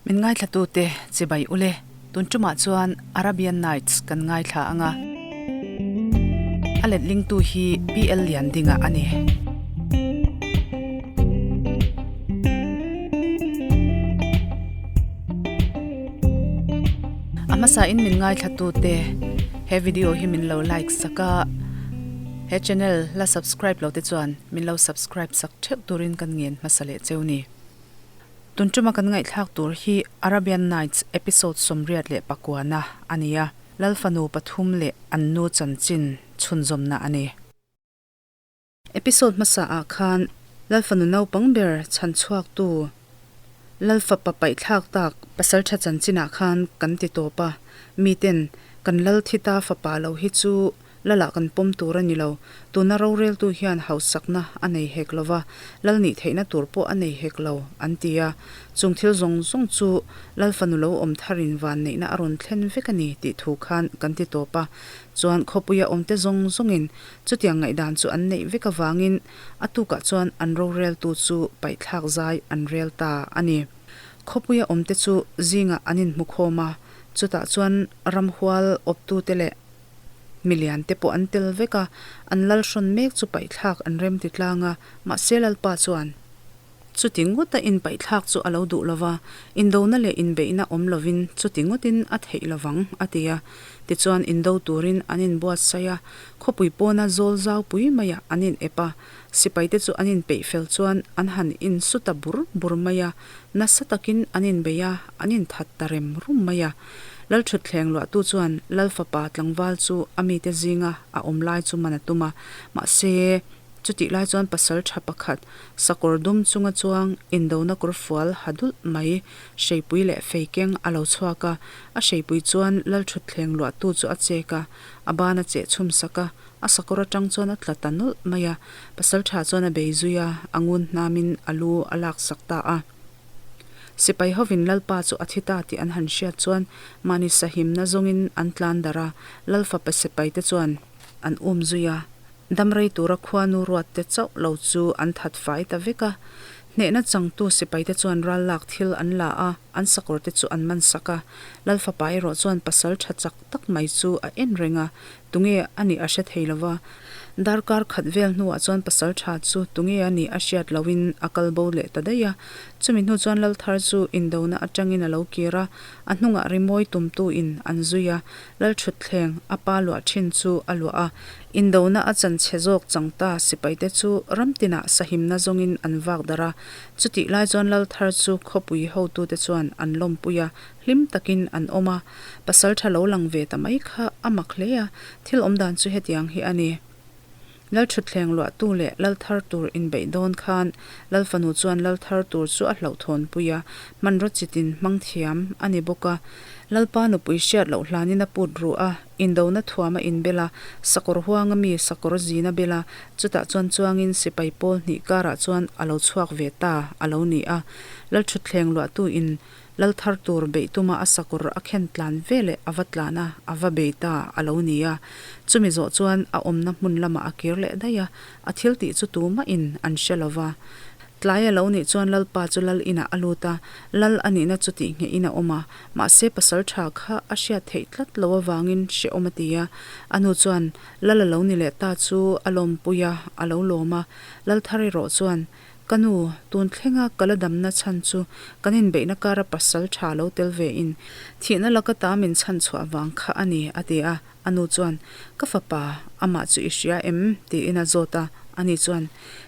Min ngaithlatute chibai ule, tun tumah chuan Arabian Nights kan ngaithla ang a. A letlingtu hi PL Liandinga a ni. A hmasain min ngaithlatute he video hi min lo like sak a, he channel la subscribe lo te chuan min lo subscribe sak theuh turin kan ngen hmasa leh cheu ni. Tun tuma kan ngaihthlak tur hi Arabian Nights episode 89-na a ni a, Lal fanu pathum leh an nu chanchin chhunzawmna a ni. Episode hmasa ah khan Lal fanu naupang ber chhan chhuaktu Lal fapa paihthlak tak pasaltha chanchin ah khan kan ti tawp a, miten kan Lal thita fapa lo hi chu Lala kan pawm tur a ni lo. Tuna roreltu hian hausakna a nei hek lo va, lal nih theihna tur pawh a nei hek lo, an ti a. Chung thil zawng zawng chu Lal fanu lo awm tharin vanneihna a rawn thlen vek a ni tih thu khan kan ti tawp a. Chuan khawpuia awmte zawng zawngin chutiang ngaihdan chu an neih vek avangin a tukah chuan an roreltu chu paihthlak zai an rel ta a ni. Khawpuia awmte chu zingah an inhmukhawm a, chutah chuan ramhual awptute leh Milian te pawh an tel vek a, an lal hrawn mek chu paihthlak an rem ti tlang a, mahse Lalpa chuan chuti ngawta inpaihthlak chu a lo duh lo va, indona leh inbeihna awm lovin chuti ngawtin a theih lo vang, a ti a. Tichuan indo turin an inbuatsaih a, khawpui pawna zawl zau pui maiah an in ep a, sipaite chu an inpeih fel chuan an han insu ta bur bur mai a, nasa takin an inbei a, an inthat ta rem rum mai a. Lalṭhutthleng luahtu chuan Lal fapa tlangval chu a mite zinga a awm lai chu man a tum a, mahse, chutih lai chuan pasal ṭha pakhat sakawr dum chunga chuang indona kawr fual ha dulh mai hreipui leh fei keng a lo chhuak a, a hreipui chuan Lalṭhutthleng luahtu chu a chek a, a ban a cheh chhum sak a, a sakawr aṭang chuan a tla ta nawlh mai a, pasal ṭha chuan a bei zui a, a ngun hnamin a lu a laksak ta a. Sipai hovin Lalpa chu a thi ta tih an han hriat chuan mahni sahimna zawngin an tlan darh a, Lal fapa sipaite chuan an um zui a. Damrei tura khuanu ruatte chauh lo chu an that fai ta vek a. Hnehna changtu sipaite chuan ral lak thil an la a, an sakawrte chu an man sak a. Lal fapa erawh chuan pasal tha chak tak mai chu a en reng a, tunge a nih a hre thei lo va. Darkar khat vel hnuah chuan pasal tha chu tunge a nih a hriat lohin a kal bo leh ta daih a. Chumi hnu chuan Lalthar chu indona atangin a lo kir a, a hnungah rimawi tumtuin an zui a, Lalthutthleng a pa luah thin chu a luah a. Indona a chan chhe zawk chang ta sipaite chu ram tinah sahimna zawngin an vak darh a. Chutih lai chuan Lalthar chu khawpui hotute chuan an lawmpui a, Hlim takin an awm a, pasal tha lo lang ve ta mai kha a mak hle a, thil awm dan chu hetiang hi a ni. Lal thutthleng luahtu leh lal thar tur inbeih dawn khan lal fanu chuan lal thar tur chu a hlauhthawnpui a, hmanraw chitin hmang thiam a ni bawk a. Lalpa nupui hriat loh hlanin a put ruh a, indona thuam a inbel a, sakawr huanga mi sakawr zin a bel a, chutah chuan chuangin sipai pawl hnih karah chuan a lo chhuak ve ta a lo ni a. Lal thutthleng luahtu in Lal thar tur beih tuma a sakawr a khen tlan ve leh a va tlan a, a va bei ta a lo ni a. Chumi zawh chuan a awmna hmun lamah a kir leh daih a, a thil tih chu tumahin an hre lo va. Tlai a lo nih chuan Lalpa chu Lal inah a lut a, Lal a nihna chu tih nghehin a awm a, mahse pasal tha kha a hriat theih tlat lo avangin hrehawm a ti a. A nu chuan Lal a lo ni leh ta chu a lawmpui a, a lo lawm a. Lal thar erawh chuan Ka nu, tun thlenga ka la damna chhan chu kan inbeihna kara pasal tha lo tel ve in thihna laka ta min chhan chhuah vang kha a ni, a ti a. A nu chuan, Ka fapa, amah chu i hria em? tiin a zawt a. Ani chuan,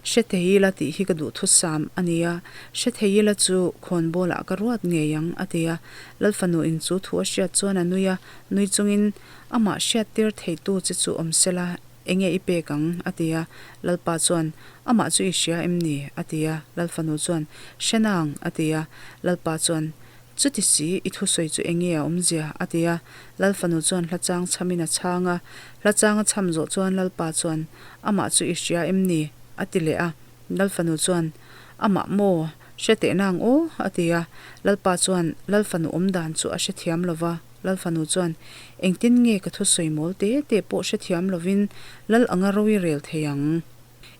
Hre thei ila tih hi ka duhthusam a ni a, hre thei ila chu khawnbawlah ka ruat ngei ang, a ti a. Lalfanu in chu thu a hriat chuan a nui a, nui chungin, Amah hriattir theitu che chu awm sela, Enge i pek ang? a ti a. Lalpa chuan, Amah chu i hria em ni? a ti a. Lalfanu chuan, Hre nang, a ti a. Lalpa chuan, Chuti si, i thusawi chu enge a awmzia? a ti a. Lalfanu chuan hla chang chhamin a chhang a. Hla chang a chham zawh chuan Lalpa chuan, Amah chu i hria em ni? a ti leh a. Lalfanu chuan, Amah maw? Hre teh nang aw? a ti a. Lalpa chuan Lalfanu awmdan chu a hrethiam lo va. Lalfanu chuan, Engtin nge ka thusawi mawl te te pawh hrethiam lovin Lal anga ro i rel thei ang?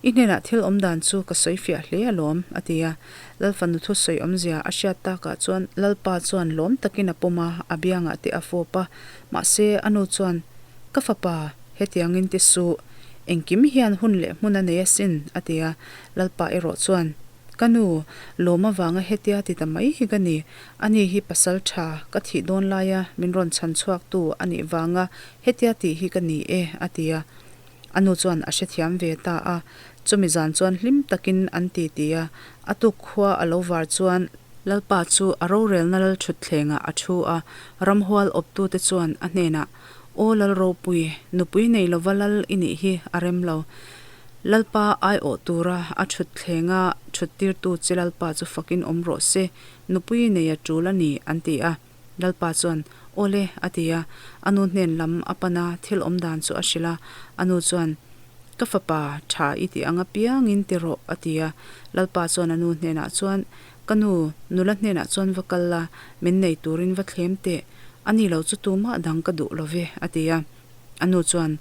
I hnenah thil awm dan chu ka sawi fiah hle alawm, a ti a. Lalfanu thusawi awmzia a hriat takah chuan Lalpa chuan lawm takin a pawm a, a biangah te a fawp a. Mahse, a nu chuan, Ka fapa, hetiangin ti suh. Engkim hian hun leh hmun a nei asin, a ti a. Lalpa erawh chuan, Ka nu, lawm avanga hetia ti ta mai hi ka ni. Ani hi pasal tha, ka thih dawn laia min rawn chhan chhuaktu a nih vanga hetia tih hi ka ni e, a ti a. A nu chuan a hrethiam ve ta a, chumi zan chuan hlim takin an ti ti a, a tuk khua a lo var chuan Lalpa chu a rorelna lal thutthlengah a thu a, ramhual awptute chuan a hnenah, Aw Lal ropui, nupui nei lova lal i nih hi a rem lo. Lalpa aiawh tura a thutthlenga thuttirtu che Lalpa chu fakin awm rawh se, nupui nei a tul a ni, an ti a. Lalpa chuan, Awle, a ti a. A nu hnen lam a pan a, thil awm dan chu a hrilh a. A nu chuan, Ka fapa, tha i tih ang apiangin ti rawh, a ti a. Lalpa chuan a nu hnenah chuan, Ka nu, nula hnenah chuan va kal la, min nei turin va thlem teh. A ni lo chu tumah dang ka duh lo ve, a ti a. A nu chuan,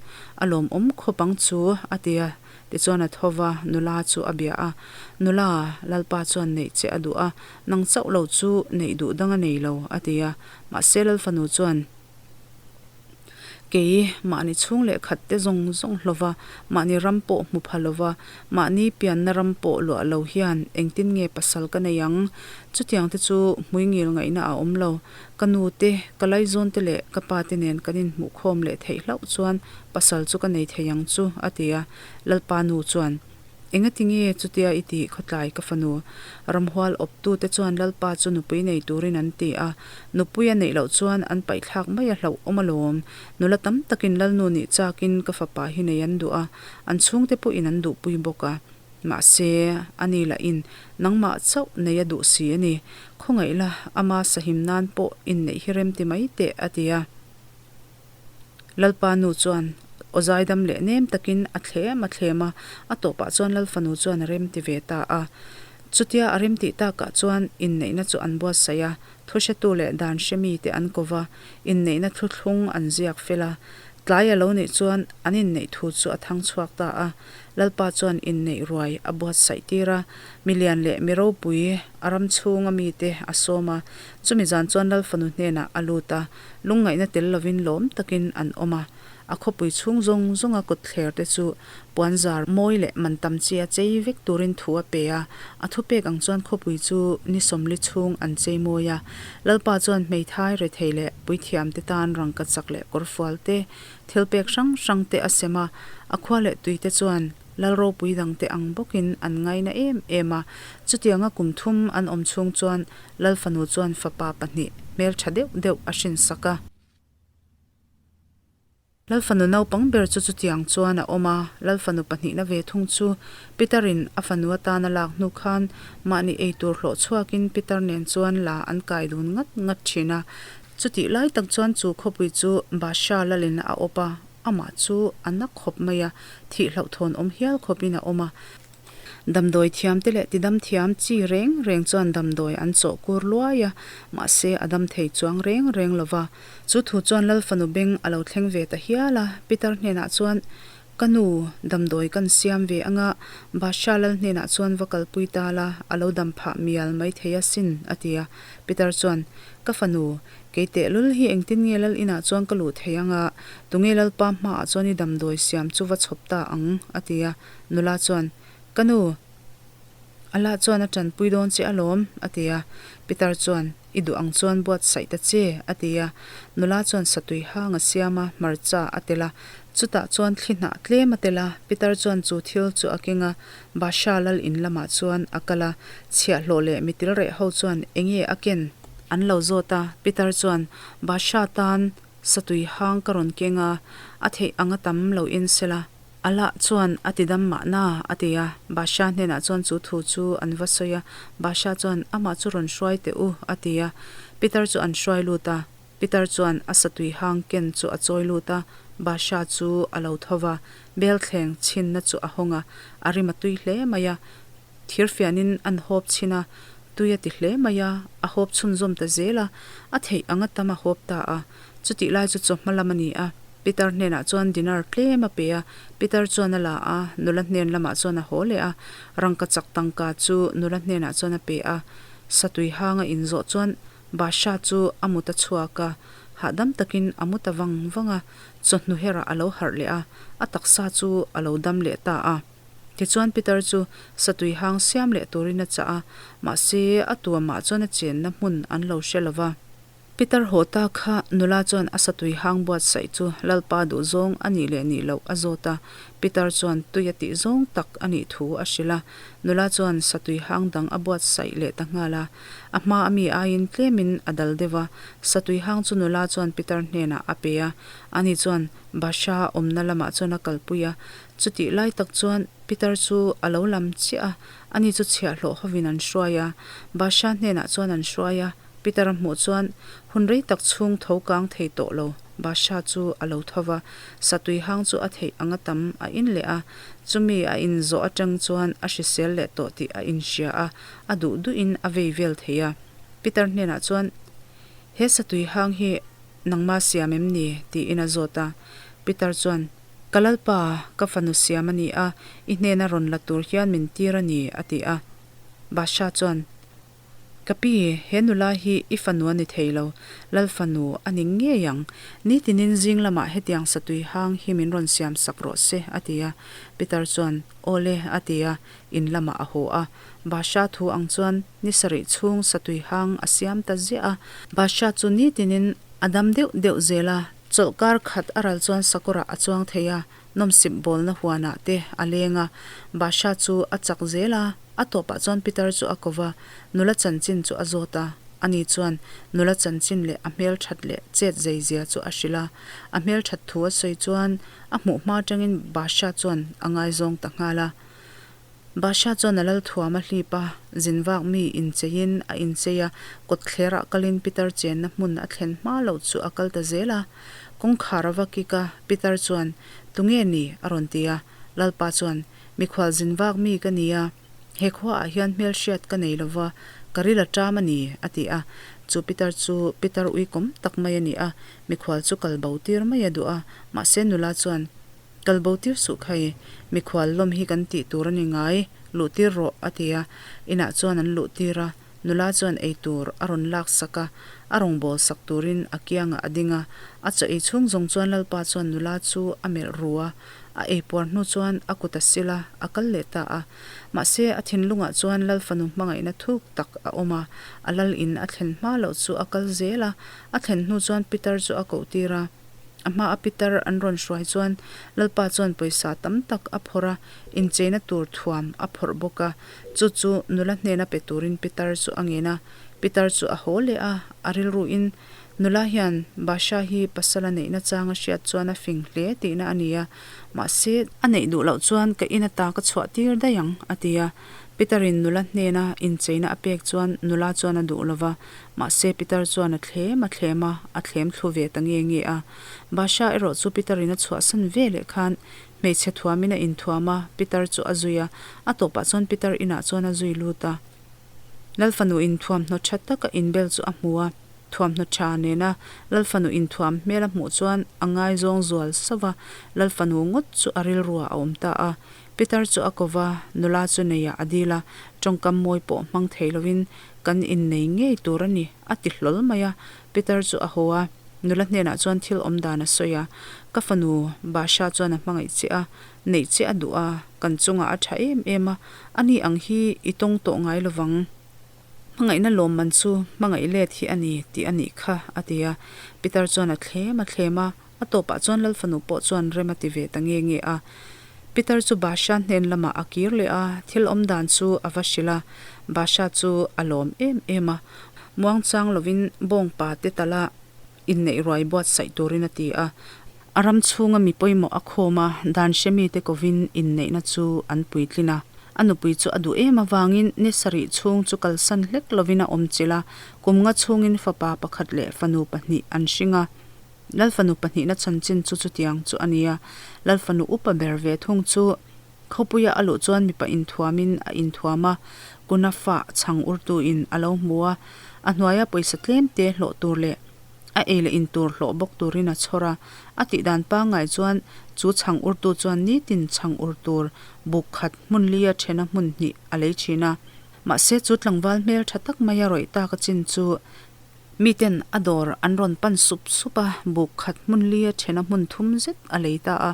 A lawmawm khawp ang chu, a ti a. Tichuan a tho va, nula chu a bia a. Nula, Lalpa chuan neih che a duh a, nang chauh lo chu neih duh dang a nei lo, a ti a. Mahse Lalfanu chuan, Kei, mahni chhung leh khat te zawng zawng hlova, mahni ram pawh hmu pha lova, mahni pianna ram pawh luah lo hian engtin nge pasal ka nei ang? Chutiang te chu hmuingil ngaihna a awm lo. Ka nu te, ka laizawn te leh ka pa te nen kan inhmuhkhawm leh theih hlauh chuan pasal chu ka nei thei ang chu, a ti a. Lalpa nu chuan, Engati nge chutia i tih khawtlai ka fanu? Ramhual awptu te chuan Lalpa chu nupui nei turin an ti a, nupui a neih loh chuan an paihthlak mai a hlauh awm alawm. Nula tam takin Lalnu nih chakin ka fapa hi nei an duh a, an chhungte pawhin an duhpui bawk a. Mahse, ani lahin nangmah chauh nei a duh si a ni. Khawngaih la, ama sahim nan pawh inneih hi rem ti mai teh, a ti a. Lalpa nu chuan aw zaidam leh nem takin a thlem a thlem a, a tawpah chuan Lalfanu chuan a rem ti ve ta a. Chutia a rem tih takah chuan inneihna chu an buatsaih a, thuhretu leh dan hre mite an ko va, inneihna thuthlung an ziak fel a. Tlai a lo nih chuan an inneih thu chu a thang chhuak ta a. Lalpa chuan inneih ruai a buatsaih tir a, milian leh mi ropui a ram chhunga mite a sawm a. Chumi zan chuan Lalfanu hnenah a lut a, lungngaihna tel lovin lawm takin an awm a. A khawpui chhung zawng zawnga kawtthler te chu puanzar mawi leh man tam chi a chei vek turin thu a pe a. A thupek ang chuan khawpui chu ni sawmli chhung an chei mawi a. Lalpa chuan hmeithai rethei leh puithiam te tan rangkachak leh kawrfual te, Thil pek hrang hrang te a sem a, a khua leh tui te chuan lal ropui dang te ang bawkin an ngaina em em a. Chutianga kum thum an awm chhung chuan lal fanu chuan fapa pahnih hmel tha deuh deuh a hrinsak a. Lal fanu naupang ber chu chutiang chuan a awm a, lal fanu pahnihna ve thung chu Peter-in a fanu atana lak hnu khan mahni eitur hlawh chhuakin Peter nen chuan la an kai dun ngat ngat thin a. Chutih lai tak chuan chu khawpui chu Basha lalin a awp a, amah chu a na khawp mai a, thih hlauhthawn awm hial khawpin a awm a. Damdawi thiamte leh tidam thiam chi reng reng chuan damdawi an chawh kur luai a, mahse a dam thei chuang reng reng lo va. Chu thu chuan Lal fanu beng a lo thleng ve ta hial a, Peter hnenah chuan, Ka nu, damdawi kan siam ve anga Basha lal hnenah chuan va kalpui ta la, a lo dam phah mial mai thei a sin, a ti a. Peter chuan, Ka fanu, kei tehlul hi engtin nge lal inah chuan ka luh thei anga, tunge lalpa hmaah chuan i damdawi siam chu va chhawp ta ang? a ti a. Nula chuan, Ka nu, Allah chuan a tanpui dawn che alawm, a ti a. Peter chuan, I duh ang chuan buatsaih ta che, a ti a. Nula chuan satui hang a siam a, hmarcha a tel a. Chutah chuan thli hnah tlem a tel a. Peter chuan chu thil chu a keng a, Basha lal in lamah chuan a kal a. Chhiahhlawh leh mitil reh ho chuan enge a ken? An lo zawt a. Peter chuan, Basha tan satui hang ka rawn keng a, a theih anga tam lo en sela. Allah chuan a ti dam mahna, a ti a. Basha hnenah chuan chu thu chu an va sawi a. Basha chuan, Amah chu rawn hruai teh u, a ti a. Peter chu an hruai lut a. Peter chuan a satui hang ken chu a chawi lut a. Basha chu a lo tho va, belthleng chhinna chu a hawng a, a rim a tui hle mai a. Thirfianin an hawp chhin a, tui a ti hle mai a, a hawp chhunzawm ta zel a, a theih anga tam a hawp ta a. Chutih lai chu chawhma lam a ni a. Pitar hnenah chuan dinar tlem a pe a, pitar chuan a la a, nula hnen lamah chuan a haw leh a, rangkachak tangka chu nula hnenah chuan a pe a, satui hang a inzawh chuan Basha chu a mut a chhuak a, hahdam takin a mu ta vang vang a, chawhnu herah a lo harh leh a, a taksa chu a lo dam leh ta a. Tichuan Peter chu satui hang siam leh turin a chah a, mahse a tuamah chuan a chenna hmun an lo hre lo va. Peter haw ta kha nula chuan a satui hang buatsaih chu Lalpa duhzawng a nih leh nih loh a zawt a, Peter chuan tui a tih zawng tak a nih thu a hrilh a, nula chuan satui hang dang a buatsaih leh ta nghal a. A hma a mi aiin tlemin a dal deuh a, satui hang chu nula chuan Peter hnenah a pe a, ani chuan Basha awmna lamah chuan a kalpui a, chutih lai tak chuan Peter chu a lo lam chiah a, ani chu chhiahhlawh hovin an hruai a, Basha hnenah chuan an hruai a. Peter a hmuh chuan hun rei tak chhung tho kang thei tawh lo, Basha chu a lo tho va, satui hang chu a theih anga tam a in leh a, chumi a in zawh atang chuan a hrisel leh tawh tih a inhria a, a duh duhin a vei vel thei a. Peter hnenah chuan, He satui hang hi nangma siam em ni? tiin a zawt a. Peter chuan, Ka Lalpa, ka fanu siam a ni a, i hnena rawn la tur hian min tir a ni, a ti a. Basha chuan, Ka pi, he nula hi i fanu a ni thei lo, Lal fanu a ni ngei ang. Nitinin zing lamah hetiang satui hang hi min rawn siam sak rawh se, a ti a. Peter chuan, Aw le, a ti a, in lamah a haw a. Basha thu ang chuan ni sarih chhung satui hang a siam ta ziah a. Basha chu nitinin a dam deuh deuh zel a, chawlhkar khat a ral chuan sakawrah a chuang thei a, nawmsip bawlna huanah te a leng a. Basha chu a chak zel a. A tawpah chuan Peter chu a ko va, nula chanchin chu a zawt a. Ani chuan nula chanchin leh a hmelthat leh chet zei zia chu a hrilh a. A hmelthat thu a sawi chuan a hmuh hma atangin Basha chuan a ngaizawng ta nghal a. Basha chuan a lal thuam a hlip a, zin vak mi incheiin a inchei a, kawtthlerah kalin Peter chenna hmun a thlen hma loh chu a kal ta zel a. Kawngkhar a va kik a, Peter chuan, Tunge ni? a rawn ti a. Lalpa chuan, Mikhual zin vak mi ka ni a, he khuaah hian hmelhriat ka nei lova, ka ril a ṭam a ni, a ti a. Chu Pitar chu Pitar uikawm tak mai a ni a, mikhual chu kal bo tir mai a duh a, mahse nula chuan, Kal bo tir suh khai, mikhual lawm hi kan tih tur a ni ngai, luh tir rawh, a ti a. Inah chuan an luh tir a, nula chuan ei tur a rawn lak sak a, a rawngbâwl sak turin a kiangah a ding a. A chaw ei chhung zawng chuan Lalpa chuan nula chu a melh ru a, A eipuar hnu chuan a kut a sil a, a kal leh ta a. Mahse, a thinlungah chuan Lal fanu hmangaihna thuk tak a awm a, a lal in a thlen hma loh chu a kal zel a. A thlen hnu chuan Pitar chu a koh tir a. A hma a Pitar an rawn hruai chuan Lalpa chuan pawisa tam tak a phawrh a, incheina tur thuam a phawrh bawk a. Chu chu nula hnena pe turin Pitar chu a ngen a. Pitar chu a haw leh a, a rilruin Nula hian Basha hi pasal a neihna chang a hriat chuan a fing hle tihna a ni a, mahse, a neih duh loh chuan ka in ata ka chhuah tir daih ang, a ti a. Peter-in nula hnena incheina a pek chuan nula chuan a duh lo va, mahse, Peter chuan a thlem a thlem a, a thlem thlu ve ta nge nge a. Basha erawh chu Peter-in a chhuahsan ve leh khan hmeichhe thuamin a inthuam a, Peter chu a zui a, a tawpah chuan Peter inah chuan a zui lut a. Lalfanu inthuamhnaw tha taka inbel chu a hmu a. Thuamhnaw tha nena Lalfanu inthuam hmel a hmuh chuan a ngaizawng zual sauh a, Lalfanu ngawt chu a rilruah a awm ta a. Peter chu a ko va, nula chu neiah a dil a, tawngkam mawi pawh hmang thei lovin kan innei ngei tur a ni, a ti hlawl mai a. Peter chu a haw a, nula hnenah chuan thil awm dan a sawi a, Ka fanu Basha chuan a hmangaih che a, neih che a duh a, kan chungah a tha em em a, ani ang hi i tawng tawh ngai lovang. Hmangaihna lawmman chu hmangaih let hi a ni tih a nih kha, a ti a. Peter chuan a thlem a thlem a, a tawpah chuan Lalfanu pawh chuan rem a ti ve ta nge nge a. Peter chu Basha hnen lamah a kir leh a, thil awm dan chu a va hrilh a. Basha chu a lawm em em a, muangchang lovin bawngpa te tala inneih ruai buatsaih turin a ti a. A ram chhunga mi pawimawh a khawm a, dan hre mite kovin inneihna chu an puitlin a. A nupui chu a duh em avangin ni sarih chhung chu kalsan hlek lovin a awm chilh a, kum nga chhungin fapa pakhat leh fanu pahnih an hring a. Lalfanu pahnihna chanchin chu chutiang chu a ni a, Lalfanu upa ber ve thung chu khawpuia a luh chuan mipa inthuamin a inthuam a, Kunafa chhang urtuin a lo hmu a, a hnuaia pawisa tlemte hlawh tur leh. A ei leh in tur hlawh bawk turin a chhawr a. A tih dan pangngai chuan chu chhang urtu chuan nitin chhang ur tur buk khat hmun lia thena hmun hnih a lei thin a. Mahse chu tlangval hmel tha tak maia rawih tak a chin chu miten a dawr an rawn pan sup sup a, buk khat hmun lia thena hmun thum zet a lei ta a.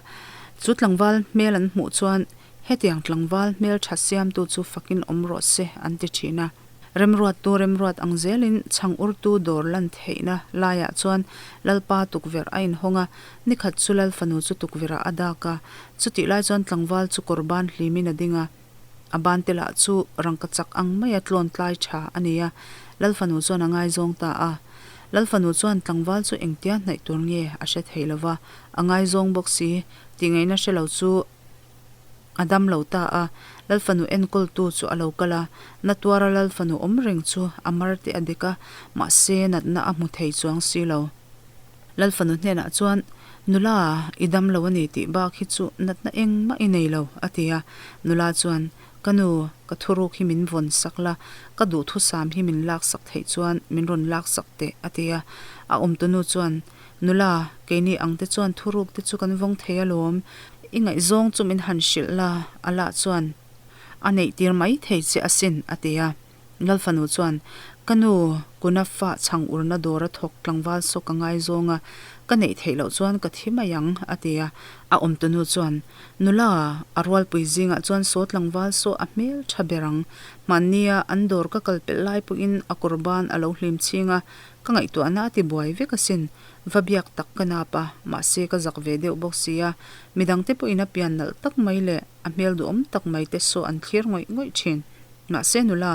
Chu tlangval hmel an hmuh chuan hetiang tlangval hmel tha siamtu chu fakin awm rawh se an ti thin a. Remruattu remruat ang zelin chhang urtu dawr lan theihna laiah chuan Lalpa tukverh a inhawng a, nikhat chu Lal fanu chu tukverhah a dak a. Chutih lai chuan tlangval chu kawr ban hlimin a ding a, a ban te lah chu rangka chak ang maia tlawn tlai tha a ni a, Lal fanu chuan a ngaizawng ta a. Lal fanu chuan tlangval chu engtia hnaih tur nge a hre thei lova, a ngaizawng bawk si, tihngaihna hre lo chu A dam lo ta a, Lal fanu enkawltu chu a lo kal a, na tuara Lal fanu awm reng chu a mar te a dek a, mahse natna a hmu thei chuang si lo. Lal fanu hnenah chuan, Nula, i dam lo a ni tih bak hi chu natna engmah i nei lo, a ti a. Nula chuan, Ka nu, ka thuruk hi min vawn sak la, ka duhthusam hi min laksak theih chuan min rawn laksak teh, a ti a. A awmtunu chuan, Nula, keini ang te chuan thuruk te chu kan vawng thei alawm. I ngaihzawng chu min han hrilh la, a lah chuan a neih tir mai thei che asin, a ti a. Lal fanu chuan, Ka nu, kuna fa chhang urna dawra thawk tlangval saw ka ngaizawng a, ka neih theih loh chuan ka thi mai ang, a ti a. A awmtunu chuan, Nula, a rualpui zingah chuan saw tlangval saw a hmel tha ber ang. Hmannia an dawr ka kal pelh lai pawhin a kawr ban a lo hlim chhing a, Ka ngaihtuahna a ti buai vek asin, va biak tak ka nap a, mahse ka zak ve deuh bawk si a, midangte pawhin a pian nalh tak mai leh a hmel duhawm tak mai te saw an thlir ngawih ngawih thin. Mahse nula,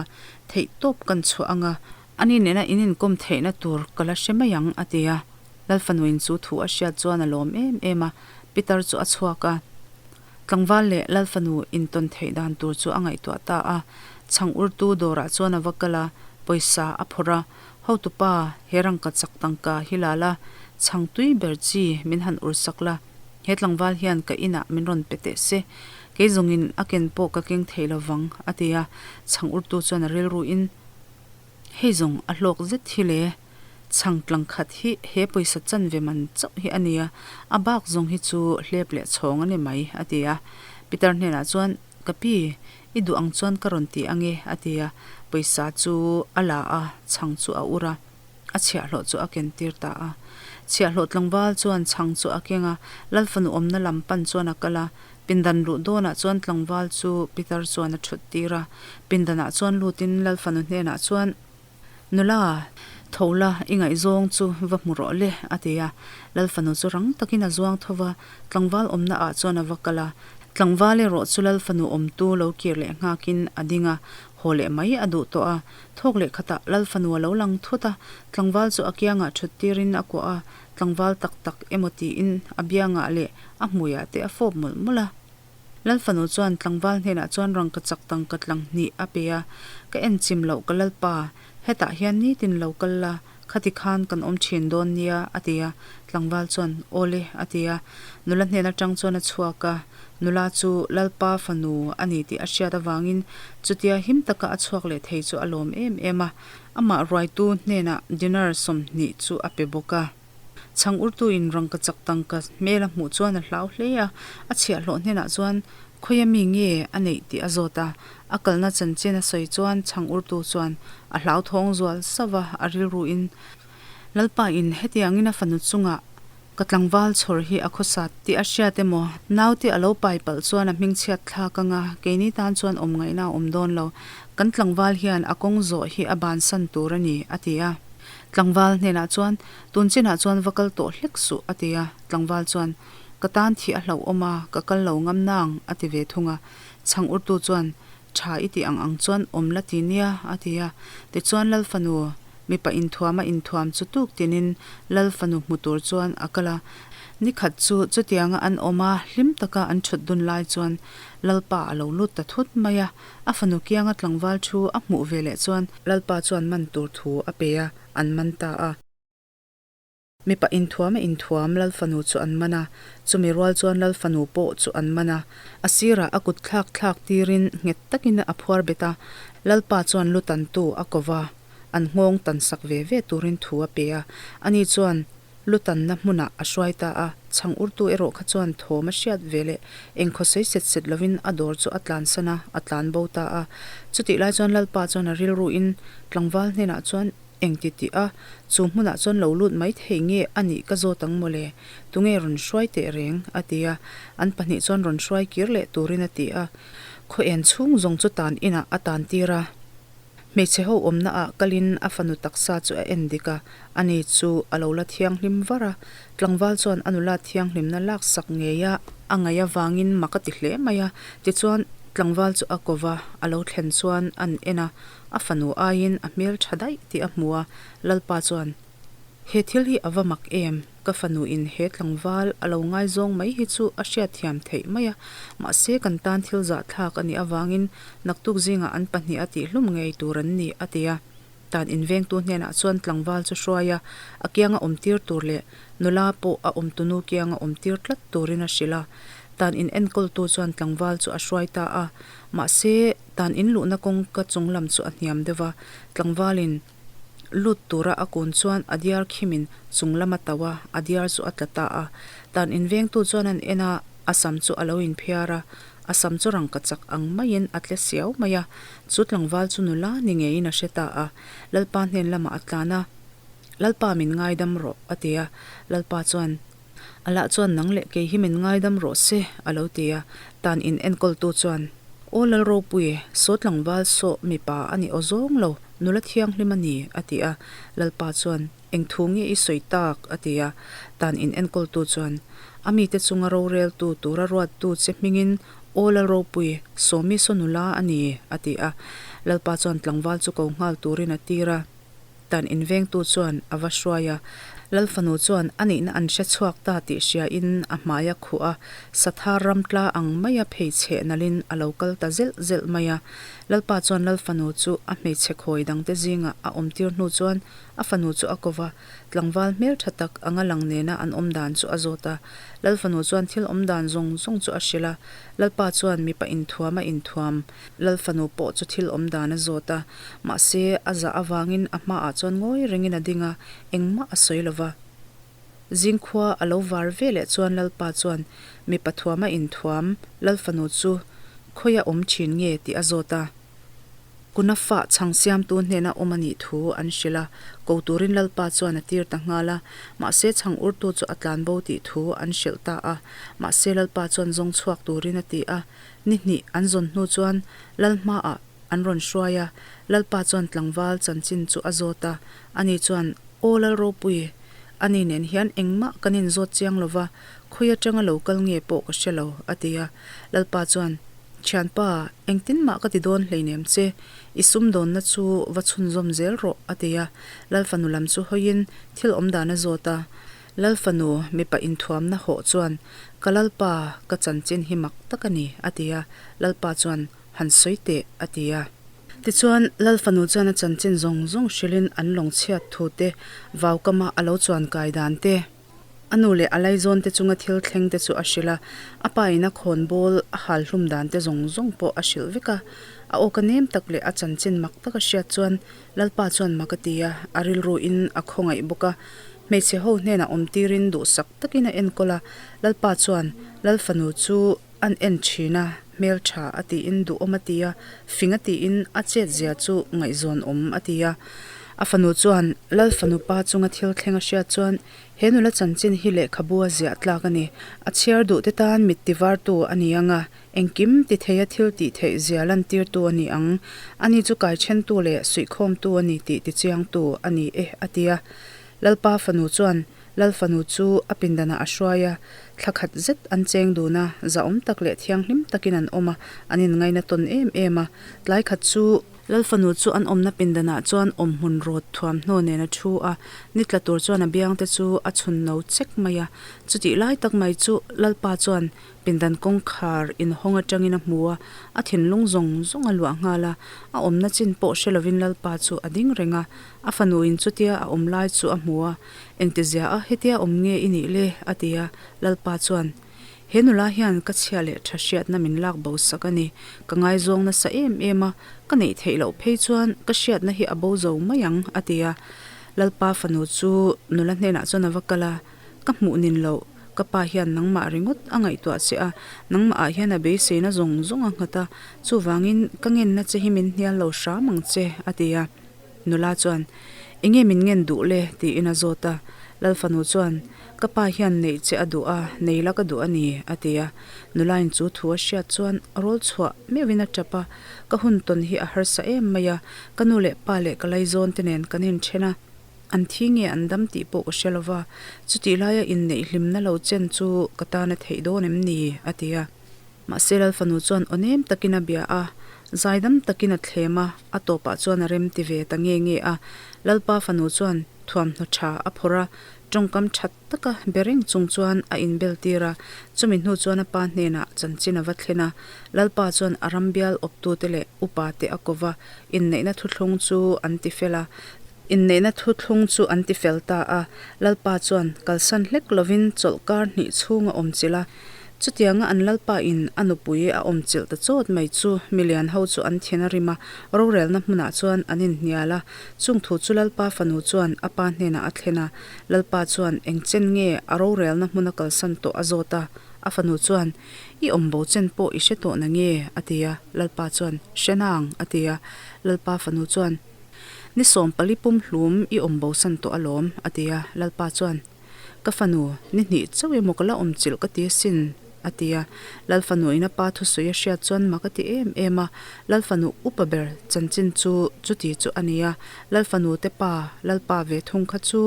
theih tawp kan chhuah ang a, ani nena in inkawm theihna tur ka la hre mai ang a ti a, Lalfanuin chu thu a hriat chuan a lawm em em a, Peter chu a chhuak a, tlangval leh Lalfanu intawn theih dan tur chu a ngaihtuah ta a, chhang urtu dawrah chuan a va kal a, pawisa a phawrh a, Hotupa, he rangka chak tangka hi la la, chhang tui ber chi min han ur sak la, he tlangval hian ka inah min rawn pe teh se, kei zawngin a ken pawh ka keng thei lo vang, a ti a, chhang urtu chuan a rilruin, Hei zawng a hlawk zet hi le, chhang tlang khat hi he pawisa chanve man chauh hi a nia, a bak zawng hi chu hlep leh chhawng a ni mai, a ti a. Peter hnenah chuan, Ka pi, i duh ang chuan ka rawn ti ange, a ti a. Pawisa chu a la a, chhang chu a ur a, a chhiahhlawh chu a ken tir ta a. Chhiahhlawh tlangval chuan chhang chu a keng a, Lal fanu awmna lam pan chuan a kal a. Pindan luh dawnah chuan tlangval chu Peter chuan a thut tir a. Pindanah chuan lutin Lal fanu hnenah chuan, Nula, tho la, i ngaihzawng chu va hmu rawh le, a ti a. Lal fanu chu rang takin a zuang tho va, tlangval awmna ah chuan a va kal a. Tlangval erawh chu Lal fanu awmtu lo kir leh nghakin a ding a, haw leh mai a duh tawh a. Thawk leh khatah Lal fanu a lo lang thut a, tlangval chu a kiangah thut tirin a kuah a, tlangval tak tak emaw tiin a biangah leh a hmuiah te a fawp mawlh mawlh a. Lal fanu chuan tlangval hnenah chuan rangka chak tangka tlang hnih a pe a, Ka en chim loh ka Lalpa, hetah hian nitin lo kal la, khati khan kan awm thin dawn nia, a ti a. Tlangval chuan, Aw le, a ti a. Nula hnen atang chuan a chhuak a, nula chu Lalpa fanu a ni tih a hriat avangin chutia him taka a chhuak leh thei chu a lawm em em a, amah ruaitu hnenah dinar 20 chu a pe bawk a. Chhang urtuin rangka chak tangka hmel a hmuh chuan a hlau hle a, a chhiahhlawh hnenah chuan khawia mi nge a neih tih a zawt a, a kalna chanchin a sawi chuan chhang urtu chuan a hlauthawng zual sauh a, a rilruin Lalpain hetiangin a fanu chungah ka tlangval chhawr hi a khawsat tih a hriat emaw, naute a lo pai palh chuan a hmingchhiat thlak anga keini tan chuan awm ngaihna a awm dawn lo, kan tlangval hian a kawng zawh hi a bansan tur a ni, a ti a. Tlangval hnenah chuan, Tun chinah chuan va kal tawh hlek suh, a ti a. Tlangval chuan, Ka tan thih a hlauhawm a, ka kal lo ngam nang, a ti ve thung a. Chhang urtu chuan, Tha i tih ang ang chuan awm la ti nia, a ti a. Tichuan Lal fanu, mipa inthuama inthuam chu tuk tinin Lal fanu hmu tur chuan a kal a. Nikhat chu chutianga an awm a, hlim taka an thut dun lai chuan Lalpa a lo lut ta thut mai a. A fanu kianga tlangval thu a hmuh ve leh chuan Lalpa chuan man tur thu a pe a, an man ta a. Mipa inthuam a inthuam Lal fanu chu an man a, chumi rual chuan Lal fanu pawh chu an man a. A sirah a kut thlak thlak tirin nghet takin a phuar bet a, Lalpa chuan lu tantu a ko va. an nghawng tan sak ve ve turin thu a pe a. Ani chuan lu tanna hmunah a hruai ta a, chhang urtu erawh kha chuan thawm a hriat ve leh engkhaw sawi set set lovin a dawr chu a tlansan a, a tlan bo ta a. Chutih lai chuan Lalpa chuan a rilruin tlangval hnenah chuan Engti tih a, chu hmunah chuan lo lut mai thei nge a nih ka zawt ang mawle, tunge rawn hruai teh reng? a ti a, an pahnih chuan rawn hruai kir leh turin a ti a. Khaw en chhung zawng chu tan inah a tan tir a. Hmeichhe ho awmna ah kalin a fanu taksa chu a en dik a, ani chu a lo la thianghlim var a, tlangval chuan a nula thianghlimna lak sak ngei a a ngaih avangin mak a ti hle mai a, tichuan tlangval chu a ko va, a lo thlen chuan an en a, a fanu aiin a hmel tha daih tih a hmu a, Lalpa chuan, He thil hi a va mak em? Ka fanu in he tlangval a lo ngaizawng mai hi chu a hriatthiam theih mai a, mahse kan tan thil zahthlak a nih avangin naktuk zingah an pahnih a tihhlum ngei tur an ni, a ti a. Tan invengtu hnenah chuan tlangval chu hruai a, a kianga awmtir tur leh nula pawh a awmtunu kianga awmtir tlat turin a hrilh a. Tan in enkawltu chuan tlangval chu a hruai ta a, mahse tan in luhna kawngka chung lam chu a hniam deuh va, tlangvalin lut tura a kun chuan a diar khimin chung lam a tauh a, a diar chu a tla ta a. Tan invengtu chuan an en a, a sam chu a lo inphiar a, a sam chu rangka chak ang maiin a tle siau mai a, chu tlangval chu nula ni ngeiin a hre ta a, Lalpa hnen lamah a tlan a, Lalpa min ngaidam rawh, a ti a, Lalpa chuan, A lah chuan nang leh kei hi min ngaidam rawh se, a lo ti a, tan in enkawltu chuan, Aw Lalropui, saw tlangval saw mipa a ni aw zawng lo, nula thianghlim a ni, a ti a. Lalpa chuan, Eng thu nge i sawi tak? a ti a. Tan in enkawltu chuan, A mite chunga roreltu tura ruattu che hmingin, Aw Lalropui, saw mi saw nula a ni, a ti a. Lalpa chuan tlangval chu ko nghal turin a tir a. Dan invengtu chuan a va hruai a, Lal fanu chuan a nihna an hre chhuak ta tih hriain a hmai a khuh a, Sathar ram tla ang maia pheichhe nalhin a lo kal ta zelh zelh mai a. Lalpa chuan Lal fanu chu a hmeichhe khawi dangte zingah a awmtir hnu chuan a fanu chu a ko va, tlangval hmeltha tak anga lang nena an awm dan chu a zawt a. Lal fanu chuan thil awm dan zawng zawng chu a hrilh a, Lalpa chuan mipa inthuam a inthuam Lal fanu pawh chu thil awm dan a zawt a, mahse a zah avangin a hmaah chuan ngawi rengin a ding a, engmah a sawi lo va. Zingkhua a lo var ve leh chuan Lalpa chuan mipa thuama inthuam Lal fanu chu khawia awm thin nge tih a zawt a. Kunafa chhang siamtu hnena awm a nih thu an hrilh a, ko turin Lalpa chuan a tir ta nghal a, mahse chhang urtu chu a tlanbo tih thu an hrilh ta a, mahse Lalpa chuan zawng chhuak turin a ti a. Ni hnih an zawn hnu chuan Lal hmaah an rawn hruai a, Lalpa chuan tlangval chanchin chu a zawt a, ani chuan, Aw Lal Ropui, ani nen hian engmah kan inzawt chiang lo va, khawi atanga lo kal nge pawh ka hre lo, a ti a. Lalpa chuan, Thianpa, engtin mah ka ti dawn hleinem che, i sumdawnna chu va chhunzawm zel rawh, a ti a. Lal fanu lam chu hawiin thil awmdan a zawt a. Lal fanu mipa inthuamna hawh chuan, Ka Lalpa, ka chanchin hi mak tak a ni, a ti a. Lalpa chuan, Han sawi teh, a ti a. Tichuan, Lal fanu chuan a chanchin zawng zawng hrilhin an lawng chhiat thu te, vaukama a lo chuan kai dan te, a nu leh a laizawn te chunga thil thleng te chu a hrilh a. A pa in a khawnbawl a hal hlum dan te zawng zawng pawh a hrilh vek a. A awka nem tak leh a chanchin mak taka hriat chuan Lalpa chuan mak a ti a, a rilru in a khawngaih bawk a. Hmeichhe ho hnenah awm tirin duhsak takin a enkawl a, Lalpa chuan Lal fanu chu an en thin a, hmeltha a tiin duhawm a ti a, fing a tiin a chetzia chu ngaihzawn awm a ti a. A fanu chuan Lal fanu pa chunga thil thleng a hriat chuan he nula chanchin hi lehkhabu a ziah tlak a ni. A chhiar duhte tan mit tivartu a ni ang a, engkim ti theia thil tih theih zia lantirtu a ni ang. Ani chu kaithentu leh suihkhawmtu a ni tih tichiangtu a ni e a ti a. Lalpa fanu chuan Lal fanu chu a pindanah a hruai a, thla khat zet an cheng dun a, zahawm tak leh thianghlim takin an awm a, an inngaina tawn em em a. Tlai khat chu Lal fanu chu an awmna pindanah chuan awmhmun rawt thuamhnaw nen a thu a, ni tla tur chuan a biangte chu a chhun no chek mai a. Chutih lai tak mai chu Lalpa chuan Pindan kawngkhar inhawng atangin a hmu a, a thinlung zawng zawng a luah nghal a, a awmna chin pawh hre lovin Lalpa chu a ding reng a, a fanuin chutia a awm lai chu a hmu a, Engtizia a, hetia awm nge i nih le? a ti a, Lalpa chuan, He nula hian ka chhia leh tha hriatna min lak bo sak a ni. Ka ngaizawng nasa em em a, ka neih theih loh phei chuan ka hriatna hi a bo zo mai ang, a ti a. Lalpa fanu chu nula hnenah chuan a va kal a, Ka hmuh nin loh, ka pa hian nangmah ringawt a ngaihtuah che a, nangmah ah hian a beiseina zawng zawng a nghat a, chuvangin ka ngenna che hi min hnial lo hram ang che, a ti a. Nula chuan, Enge min ngen duh le? tiin a zawt a. Lalfanu chuan, Ka pa hian neih che a duh a, nei la ka duh a ni, a ti a. Nulain chu thu a hriat chuan rawl chhuah meuhin a tap a, Ka hun tawn hi a harsa em mai a, ka nu leh pa leh ka laizawn te nen kan inthen a, an thi nge an dam tih pawh ka hre lo va, chutih laia inneih hlimna lo chen chu ka tan a theih dawn em ni? a ti a. Mahse Lalfanu chuan aw nem takin a bia a, zaidam takin a thlem a, a tawpah chuan a rem ti ve ta nge nge a. Lalpa fanu chuan thuamhnaw tha a phawrh a, tawngkam tha taka be reng chung chuan a inbel tir a, chumi hnu chuan a pa hnenah chanchin a va thlen a. Lalpa chuan a ram bial awptute leh upate a ko va, inneihna thuthlung chu an ti fel a. Inneihna thuthlung chu an ti fel ta a, Lalpa chuan kalsan hlek lovin chawlhkar hnih chhung a awm chilh a. Chutianga an Lalpa in a nupui a awm chilh ta chawt mai chu milian ho chu an thin a rim a, rorelna hmunah chuan an inhnial a. Chung thu chu Lalpa fanu chuan a pa hnenah a thlen a, Lalpa chuan eng chen nge a rorelna hmuna kalsan tawh a zawt a, a fanu chuan, I awm bo chen pawh i hre tawh na nge? a ti a, Lalpa chuan, Hre nang, a ti a, Lalpa fanu chuan, Ni 40 pumhlum i awm bosan tawh alawm, a ti a. Lalpa chuan, Ka fanu, ni hnih chauh emaw ka la awm chilh ka ti asin, a ti a. Lal fanuin a pa thusawi a hriat chuan mak a ti em em a. Lal fanu upa ber chanchin chu chuti chu a ni a. Lal fanu te pa, Lalpa ve thung kha chu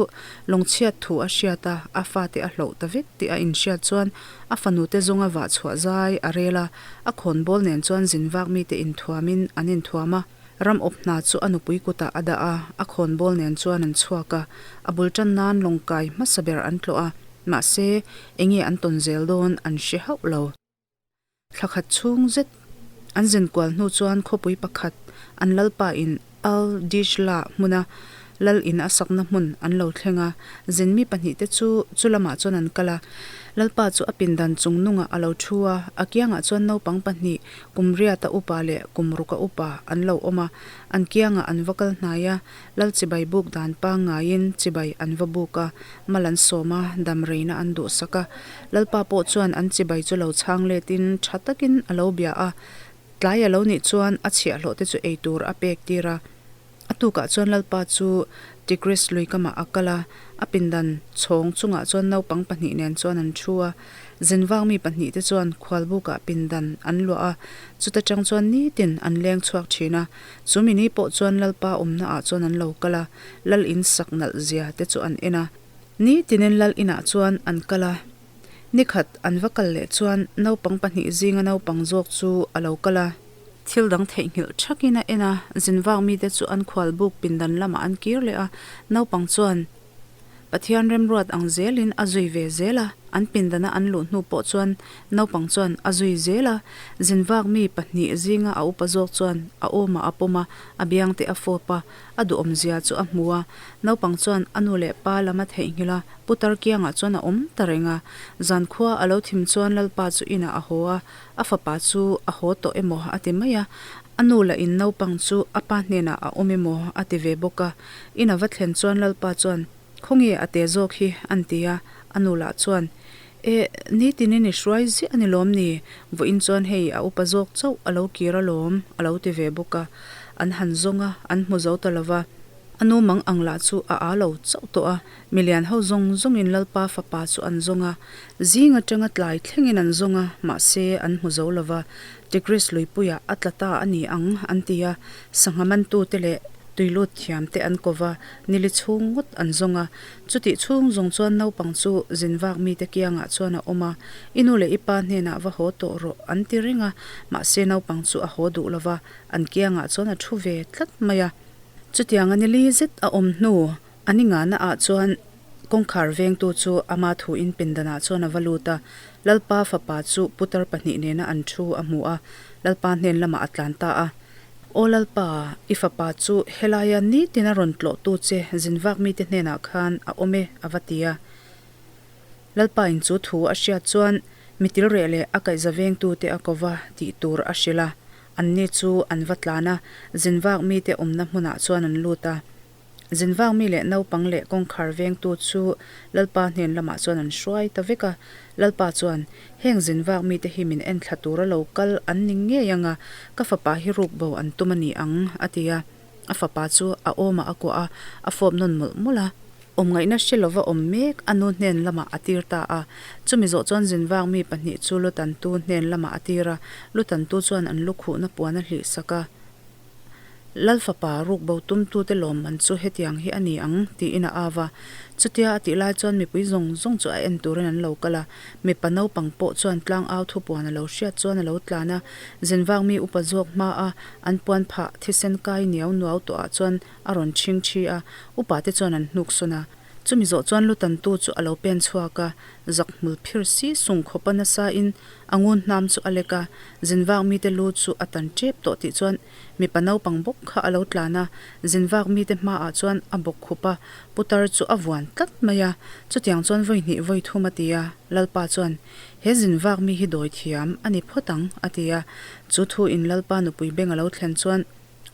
lawngchhiat thu a hriat a, a fate a hloh ta vek tih a inhriat chuan a fanu te zawnga vah chhuah zai a rel a. A khawnbawl nen chuan zin vak mite inthuamin an inthuam a. Ram awp hna chu a nupui kutah a dah a, a khawnbawl nen chuan an chhuak a, a bul tan nan lawng kai hmasa ber an tlawh a, mahse, enge an tawn zel dawn an hre hauh lo. Thla khat chhung zet an zin kual hnu chuan khawpui pakhat an lalpa in Al Dijla hmuna lal in a sakna hmun an lo thleng a, zinmi pahnihte chu chu lamah chuan an kal a, lalpa chu a pindan chung nungah a lo thu a, a kiangah chuan naupang pahnih Kum riata upa leh kum ruka upa an lo awm a, an kiangah an va kal hnai a, Lal chibai buk dan pangngaiin chibai an va buk a, mal an sawm a, dam reina an duhsak a. Lalpa pawh chuan an chibai chu lo chhang letin tha takin a lo bia a, tlai a lo nih chuan a chhiahhlawh te chu eitur a pek tir a. A tukah chuan Lalpa chu Tigris lui kamah a kal a, a pindan chhawng chungah chuan naupang pahnih nen chuan an thu a. Zinvang mi pahnih te chuan khualbukah pindan an luah a, chuta tang chuan nitin an leng chhuak thin a. Chu mini pawh chuan Lalpa awmna ah chuan an lo kal a, Lal in sak nalh zia te chu an en a. Nitinin Lal inah chuan an kal a. Nikhat an va kal leh chuan naupang pahnih zinga naupang zawk chu a lo kal a. Thil dang theihnghilh thakin a en a, zinvak mite chu an khual buk pindan lamah an kir leh a, naupang chuan Pathian remruat ang zelin a zui ve zel a, an pindana an luh hnu pawh chuan naupang chuan a zui zel a, zinvak mi pahnih zinga a upa zawk chuan a awmah a pawm a, a biangte a fawp a, a duhawmzia chu a hmu a, naupang chuan a nu leh pa lam a theihnghilh a, putar kiangah chuan a awm ta reng a, zankhua a lo thim chuan Lalpa chu inah a haw a, A fapa chu a haw tawh emaw a ti mai a, a nu lah in naupang chu a pa hnenah a awm emaw a ti ve bawk a. In a va thlen chuan Lalpa chuan, Khawnge a te zawk hi? an ti a, a nu lah chuan, E, nitinin i hruai ziah a ni lawm ni? Vawiin chuan hei a upa zawk chauh a lo kir alawm a lo ti ve bawk a. An han zawng a, an hmu zo ta lo va. A nu mang ang lah chu a aa lo chauh tawh a, milian ho zawng zawngin Lalpa fapa chu an zawng a, zing atanga tlai thlengin an zawng a, mahse an hmu zo lo va, Tigris luipuiah a tla ta a ni ang an ti a, sangha mantute leh tuilut thiamte an ko va, nili chhung ngawt an zawng a, chutih chhung zawng chuan naupang chu zinvak mite kiangah chuan a awm a, I nu leh i pa hnenah va haw tawh rawh an ti reng a, mahse naupang chu a haw duh lo va, an kiangah chuan a thu ve tlat mai a. Chutiang a nili zet a awm hnu a ni ngahna ah chuan kawngkhar vengtu chu ama thu in pindan ah chuan a va lut a, Lalpa fapa chu putar pahnih nena an thu a hmu a, Lalpa hnen lamah a tlan ta a. Aw Lalpa, i fapa chu helaia nitin a rawn tlawhtu che zinvak mite hnenah khan a awm e a va ti a. Lalpa in chu thu a hriat chuan Mitilreh leh a kaihza vengtute a ko va tih tur a hrilh a. Anni chu an va tlan a, zinvak mite awmna hmunah chuan an lut a. Zinvak mi leh naupang leh kawngkhar vengtu chu Lalpa hnen lamah chuan an hruai ta vek a. Lalpa chuan, Heng zinvak mite hi min enthla tura lo kal an ni ngei ang a, ka fapa hi rukbo an tum a ni ang, a ti a. A fapa chu a awmah a kuah a, a fawp nawn mawlh mawlh a. Awmngaihna hre lova awm mek a nu hnen lamah a tir ta a. Chumi zawh chuan zinvak mi pahnih chu Lutantu hnen lamah a tir a, Lutantu chuan an lukhuhna puan a hlih sak a. Lal fapa rukbo tumtute lawmman chu hetiang hi a ni ang, tiin a au a. Chutia a tih lai chuan mipui zawng zawng chu a en turin an lo kal a. Mipa naupang pawh chuan tlangau thupuan a lo hriat chuan a lo tlan a. Zinvak mi upa zawk hmaa an puan phah thisen kai niau nuau tawhah chuan a rawn chhing thi a, upa te chuan an hnuk sawn a. Chumi zawh chuan lutantu chu a lo pen chhuak a, zak hmul phir si sung khawpa nasa in a ngun hnam chu a lek a, zinvak mite lu chu a tan tep tawh tih chuan mipa naupang bawk kha a lo tlan a, zinvak mite hmaah chuan a bawk khup a, putar chu a vuan tlat mai a, chutiang chuan vawi hnih vawi thum a ti a, Lalpa chuan, He zinvak mi hi dawi thiam a ni phawt ang, a ti a, chu thu in Lalpa nupui beng a lo thlen chuan,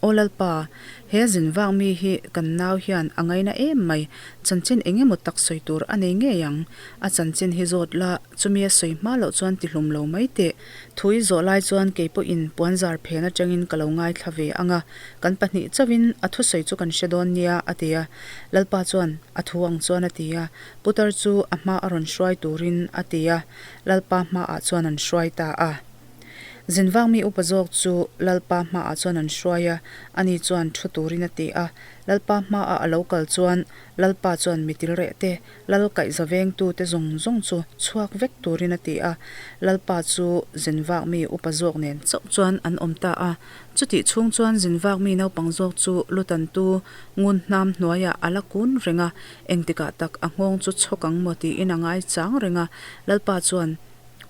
Aw Lalpa, he zin vak mi hi kan nau hian a ngaina em mai, chanchin eng emaw tak sawi tur a nei ngei ang. A chanchin hi zawt la, chumi a sawi hma loh chuan ti hlum lo mai teh. Thu i zawh lai chuan kei pawhin puanzar phen atangin ka lo ngaithla ve ang a, kan pahnih chauhin a thusawi chu kan hre dawn nia, a ti a. Lalpa chuan a thu ang chuan a ti a, putar chu a hma a rawn hruai turin a ti a, Lalpa hmaah chuan an hruai ta a. Zinvang mi upa zawk chu Lalpa hmaah chuan an hruai a, ani chuan thu turin a ti a. Lalpa hmaah a lo kal chuan Lalpa chuan mi tilreh te, Lal kaihza vengtute zawng zawng chu chhuak vek turin a ti a. Lalpa chu zinvak mi upa zawk nen chauh chuan an awm ta a. Chutih chhung chuan zinvak mi naupang zawk chu lutantu ngun hnam hnuaiah a la kun reng a, engtikah tak a nghawng chu chhawk ang maw tiin a ngai chang reng a. Lalpa chuan.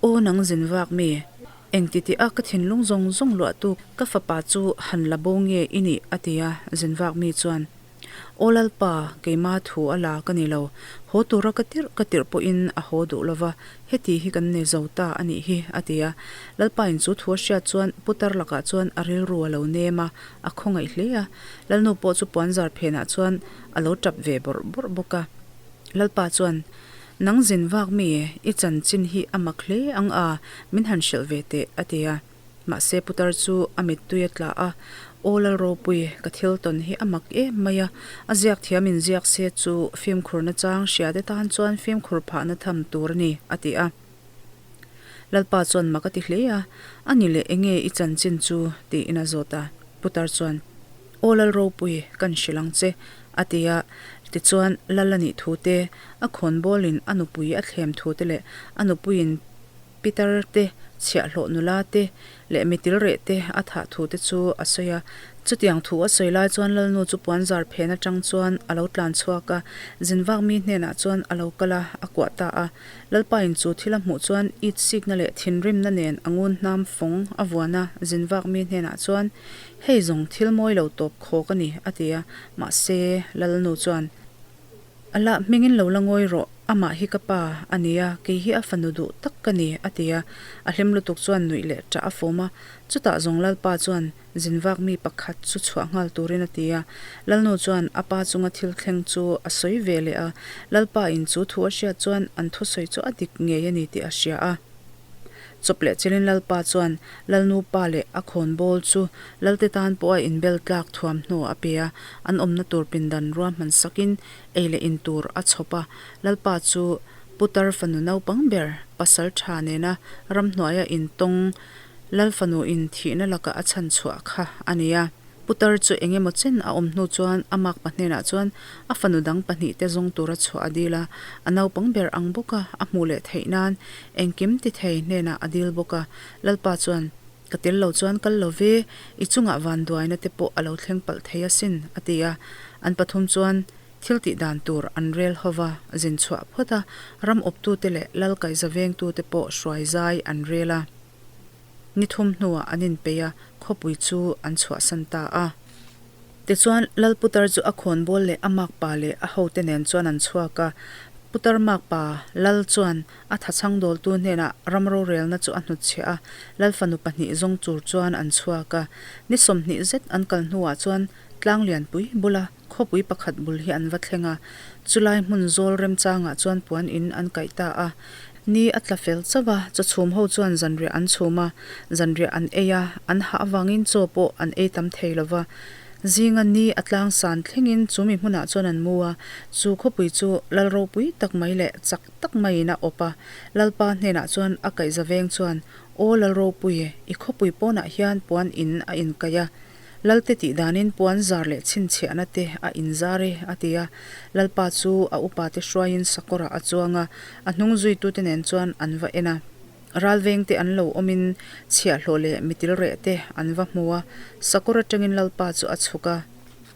Aw nang zin vak mi, engti tih a ka thinlung zawng zawng luahtu ka fapa chu han la bo nge i nih a ti a, zin vak mi chuan Aw Lalpa, keima thu a la ka ni lo, haw tura ka tirh ka tirh pawhin a haw duh lova, heti hi kan nei zo ta a nih hi a ti a. Lalpa in chu thu a hriat chuan putar lakah chuan a rilru a lo nem a, a khawngaih hle a. Lalnu pawh chu puanzar phenah chuan a lo tap ve bawrh bawrh bawk a. Lalpa chuan Nang zin vak mi, i chanchin hi a mak hle ang a, min han hrilh ve teh, a ti a. Mahse putar chu a mittui a tla a, Aw Lalropui, ka thil tawn hi a mak em mai a, a ziak thiam in ziak se chu fimkhurna chang hriate tan chuan fimkhur phahna tham tur a ni, a ti a. Lalpa chuan mak a ti hle a, A ni leh enge i chanchin chu? tiin a zawt a. Putar chuan, Aw Lalropui, kan hrilh ang che, a ti a. Tichuan, Lal a nih thu te, a khawnbawlin a nupui a thlem thu te leh a nupuiin Pitar te, chhiahhlawh nula te leh mitilreh te a thah thu te chu a sawi a. Chutiang thu a sawi lai chuan Lalnu chu puanzar phen atang chuan a lo tlan chhuak a, zinvak mi hnenah chuan a lo kal a, a kuah ta a. Lalpain chu thil a hmuh chuan it sikna leh thinrimna nen a ngun hnam fawng a vuan a, zinvak mi hnenah chuan, Hei zawng thil mawi lo tawp khawk a ni, a ti a. Mahse, Lalnu chuan, A lah hmingin lo la ngawi rawh, amah hi ka pa a ni a, kei hi a fanu duh tak ka ni, a ti a. A hlim lutuk chuan nuih leh ṭah a fawm a. Chutah zawng Lalpa chuan zinvak mi pakhat chu chhuah nghal turin a ti a. Lalnu chuan a pa chunga thil thleng chu a sawi ve leh a. Lalpa in chu thu a hriat chuan an thusawi chu a dik ngei a ni tih a hria a. Chawp leh chilin Lalpa chuan Lalnu pa leh a khawnbawl chu Lalte tan pawh a inbel tlak thuamhnaw a pe a, an awmna tur pindan ruahman sakin ei leh in tur a chhawp a. Lalpa chu Putar fanu naupang ber pasal tha nena ramhnuaia intawng Lal fanu in thihna lakah a chhan chhuah kha a ni a. Putar chu eng emaw chen a awm hnu chuan a makpa hnenah chuan a fanu dang pahnih te zawng tura chhuah a dil a, a naupang ber ang bawk a, a hmuh leh theih nan engkim ti thei hnenah a dil bawk a. Lalpa chuan, Ka tel lo chuan kal lo ve, i chungah vanduaina te pawh a lo thleng palh thei asin, a ti a. An pathum chuan thil tih dan tur an rel ho va, zin chhuah phawt a, ram awptute leh lal kaihza vengtute pawh hruai zai an rel a. Ni thum hnuah an inpeih a, khawpui chu an chhuahsan ta a. Tichuan, Lalputar chu a khawnbawl leh a makpa leh a hote nen chuan an chhuak a. Putar makpa Lal chuan a thachhang dawltu hnenah ram rorelna chu a hnutchhiah a, Lal fanu pahnih zawng tur chuan an chhuak a. Ni 20 zet an kal hnuah chuan tlang lianpui bula khawpui pakhat bul hi an va thleng a, chulai hmun zawl remchangah chuan puan in an kaih ta a. Ni a tla fel chauh a, chawchhum ho chuan zanriah an chhum a, zanriah an ei a, an hah avangin chaw pawh an ei tam thei lo va. Zinga ni a tlang san thlengin chu mi hmunah chuan an mu a, chu khawpui chu lal ropui tak mai leh chak tak maiin a awp a. Lalpa hnenah chuan a kaihza veng chuan, Aw lal ropui, i khawpui pawnah hian puan in a inkaih a, Lalte tih danin puan zar leh chhinchhiahna te a inzar e, a ti a. Lalpa chu a upate hruaiin sakawrah a chuang a, a hnung zuitute nen chuan an va en a. Ralveng te an lo awmin chhiahhlawh leh mitil reh te an va hmu a, sakawr atangin Lalpa chu a chhuk a.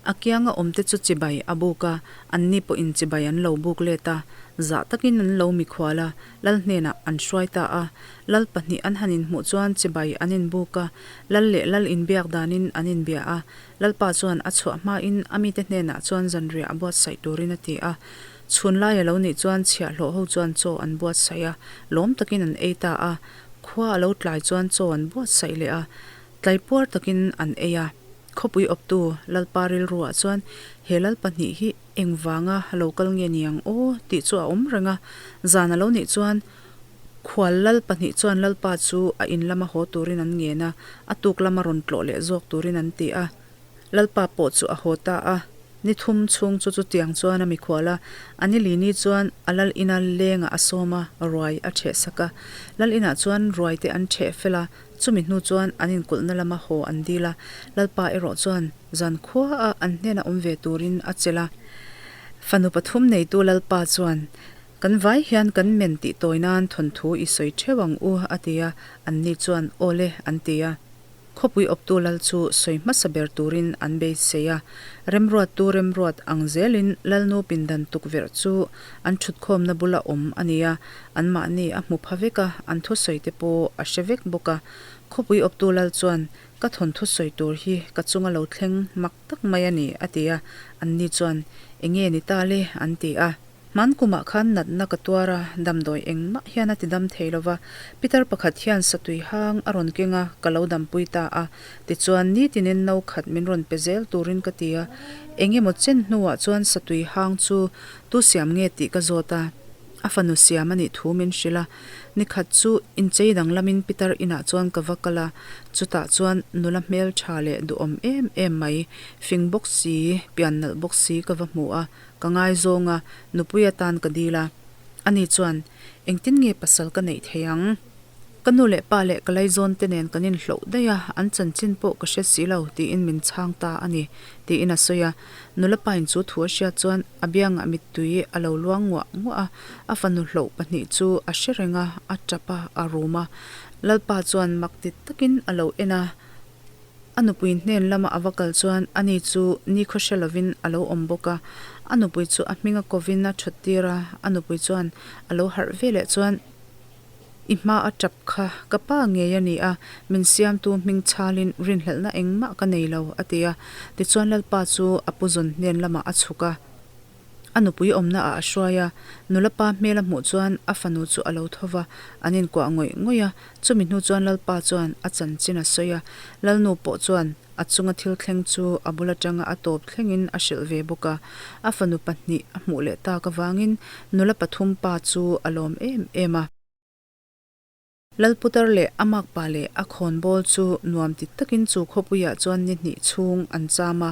A kianga awmte chu chibai a buk a, anni pawhin chibai an lo buk let a, zah takin an lo mikhual a, Lal hnenah an hruai ta a. Lal pahnih an han inhmuh chuan chibai an inbuk a, Lal leh Lal inbiak danin an inbia a. Lalpa chuan a chhuah hmain a mite hnenah chuan zanriah a buatsaih turin a ti a. Chhun lai a lo nih chuan chhiahhlawh ho chuan chaw an buatsaih a, lawm takin an ei ta a. Khua a lo tlai chuan chaw an buatsaih leh a, tlai puar takin an ei a. Khawpui awptu Lalpa rilruah chuan he lal pahnih hi engvanga lo kal nge ni ang aw tih chu a awm reng a. Zan a lo nih chuan khual lal pahnih chuan Lalpa chu a in lama haw turin an ngen a, a tuk lama rawn tlawh leh zawk turin an ti a. Lalpa pawh chu a haw ta a, ni thum chhung chu chutiang chuan a mikhual a, a ni lini chuan a lal ina lengah a sawm a, ruai a ṭheh sak a. Lal inah chuan ruai te an ṭheh fel a, chumi hnu chuan an inkulhna lama haw an dil a, Lalpa erawh chuan zan khua a an hnena awm ve turin a chelh a. Fanu pathum neitu Lalpa chuan, Kan vai hian kan men tih tawi nan thawnthu i sawi ṭheuh ang u, a ti a, anni chuan, Aw le, an ti a. Khawpui awptu lal chu sawi hmasa ber turin an beisei a, remruattu remruat ang zelin Lalnu pindan tukverh chu an thutkhawmna bula awm a ni a, anmahni a hmu pha vek a, an thusawi te pawh a hre vek bawk a. Khawpui awptu lal chuan, Ka thawnthu sawi tur hi ka chunga lo thleng mak tak mai a ni, a ti a, anni chuan, Enge ni ta le? an ti a. Hman kumah khan natna ka tuar a, damdawi engmah hian a ti dam thei lo va. Pitar pakhat hian satui hang a rawn keng a, ka lo dampui ta a. Tichuan, nitinin no khat min rawn pe zel turin ka ti a. Eng emaw chen hnuah chuan satui hang chu tu siam nge tih ka zawt a. A fanu siam a nih thu min hrilh a. Nikhat chu inchei danglamin pitar inah chuan ka va kal a, chutah chuan nula hmeltha leh duhawm em em mai, fing bawk si, pian nalh bawk si ka va hmu a. Ka ngaizawng a, nupui atan ka dil a. Ani chuan, Engtin nge pasal ka neih thei ang? Ka nu leh pa leh ka laizawn te nen kan inhloh daih a, an chanchin pawh ka hre si lo, tiin min chhang ta a ni, tiin a sawi a. Nula pain chu thu a hriat chuan a biangah mittui a lo luang nguah nguah a, a fanu hloh pahnih chu a hre reng a, a tap a, a rum a. Lalpa chuan mak ti takin a lo en a. A nupui hnen lama a va kal chuan ani chu nikhaw hre lovin a lo awm bawk a, a nupui chu a hminga kovin a thut tir a, a nupui chuan a lo harh ve leh chuan, I hma a tap kha ka pa ngei a ni a, min siamtu hming chhalin rinhlelhna engmah ka nei lo, a ti a. Tichuan Lalpa chu a pu zawn hnen lamah a chhuk a. A nupui awmna ah a hruai a, nula pa hmel a hmuh chuan a fanu chu a lo tho va, an inkuah ngawih ngawih a. Chumi hnu chuan Lalpa chuan a chanchin a sawi a, Lalnu pawh chuan a chunga thil thleng chu a bul atanga a tawp thlengin a hrilh ve bawk a. A fanu pahnih a hmuh leh tak avangin nula pathum pa chu a lawm em em a. Lalputar leh a makpa leh a khawnbawl chu nuam ti takin chu khawpuiah chuan ni hnih chhung an cham a.